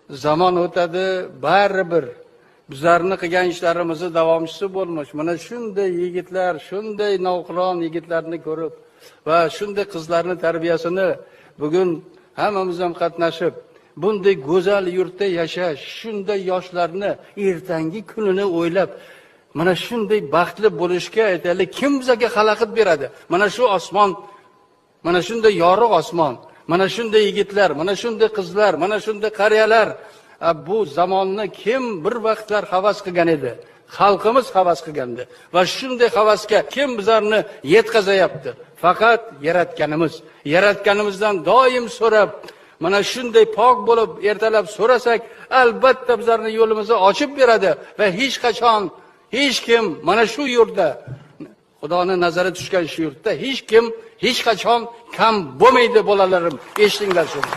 Zamon o'tadi, baribir bizlarni qilgan ishlarimizni davomchisi bo'lmish mana shunday yigitlar, shunday navqiron yigitlarni ko'rib va shunday qizlarni tarbiyasini bugun hammamiz ham qatnashib, bunday go'zal yurtda yashash, shunday yoshlarni ertangi kunini o'ylab, mana shunday baxtli bo'lishga, aytaylik, kim bizga xalaqit beradi? Mana shu osmon, mana shunday yorug' osmon, mana shunday yigitlar, mana shunday qizlar, mana shunday qariyalar, bu zamonni kim bir vaqtlar havas qilgan edi? Xalqimiz havas qilgandi va shunday havasga kim bizlarni yetkazayapti? Faqat yaratganimiz. Yaratganimizdan doim so'rab, mana shunday pok bo'lib ertalab so'rasak, albatta bizlarni yo'limizni ochib beradi va hech qachon hech kim mana shu yurtda, Xudoni nazari tushgan shu yurtda hech kim hech qachon kam bo'lmaydi, bolalarim, eshitinglar shuni.